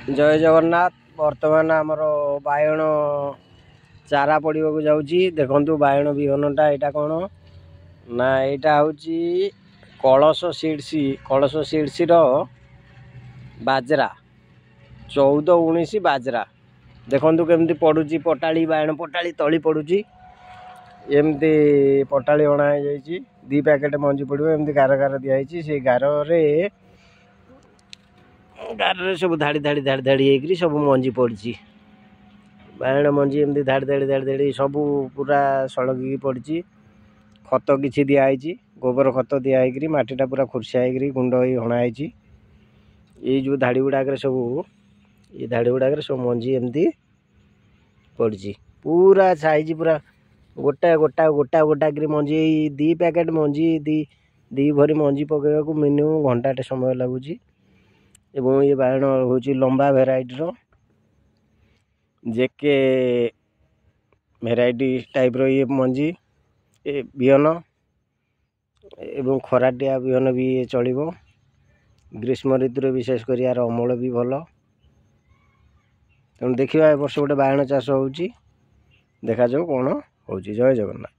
ଜୟ ଜଗନ୍ନାଥ। ବର୍ତ୍ତମାନ ଆମର ବାଇଗଣ ଚାରା ପଡ଼ିବାକୁ ଯାଉଛି। ଦେଖନ୍ତୁ ବାଇଗଣ ବିହନଟା, ଏଇଟା କ'ଣ ନା ଏଇଟା ହେଉଛି କଳସ ସିଡ଼୍ସ, କଳସ ସିଡ଼୍ସର ବାଜରା 1419 ବାଜରା। ଦେଖନ୍ତୁ କେମିତି ପଡ଼ୁଛି ପଟାଳି, ବାଇଗଣ ପଟାଳି ତଳି ପଡ଼ୁଛି। ଏମିତି ପଟାଳି ଅଣା ହେଇଯାଇଛି, 2 ପ୍ୟାକେଟ୍ ମଞ୍ଜି ପଡ଼ିବ। ଏମିତି ଗାର ଗାର ଦିଆହେଇଛି, ସେଇ ଗାରରେ ଗାରରେ ସବୁ ଧାଡ଼ି ଧାଡ଼ି ଧାଡ଼ି ଧାଡ଼ି ହେଇକିରି ସବୁ ମଞ୍ଜି ପଡ଼ିଛି। ବାଇଗଣ ମଞ୍ଜି ଏମିତି ଧାଡ଼ି ଧାଡ଼ି ଧାଡ଼ି ଧାଡ଼ି ସବୁ ପୁରା ସଳଖିକି ପଡ଼ିଛି। ଖତ କିଛି ଦିଆହେଇଛି, ଗୋବର ଖତ ଦିଆ ହେଇକିରି ମାଟିଟା ପୁରା ଖୁର୍ସିଆ ହେଇକିରି ଗୁଣ୍ଡ ହେଇ ହଣା ହେଇଛି। ଏଇ ଯେଉଁ ଧାଡ଼ି ଗୁଡ଼ାକରେ ସବୁ, ଏଇ ଧାଡ଼ି ଗୁଡ଼ାକରେ ସବୁ ମଞ୍ଜି ଏମିତି ପଡ଼ିଛି। ପୁରା ସାଇଜ୍, ପୁରା ଗୋଟା ଗୋଟା ଗୋଟା ଗୋଟା କିରି ମଞ୍ଜି। ଏଇ 2 ପ୍ୟାକେଟ୍ ମଞ୍ଜି, 2 ଭରି ମଞ୍ଜି ପକାଇବାକୁ ମିନିମମ୍ ଘଣ୍ଟାଟେ ସମୟ ଲାଗୁଛି। ଏବଂ ଇଏ ବାଇଗଣ ହେଉଛି ଲମ୍ବା ଭେରାଇଟିର, ଜେକେ ଭେରାଇଟି ଟାଇପ୍ର ଇଏ ମଞ୍ଜି, ଏ ବିହନ। ଏବଂ ଖରାଟିଆ ବିହନ ବି ଇଏ ଚଳିବ। ଗ୍ରୀଷ୍ମ ଋତୁରେ ବିଶେଷ କରି ଏହାର ଅମଳ ବି ଭଲ। ତେଣୁ ଦେଖିବା, ଏ ବର୍ଷ ଗୋଟେ ବାଇଗଣ ଚାଷ ହେଉଛି, ଦେଖାଯାଉ କ'ଣ ହେଉଛି। ଜୟ ଜଗନ୍ନାଥ।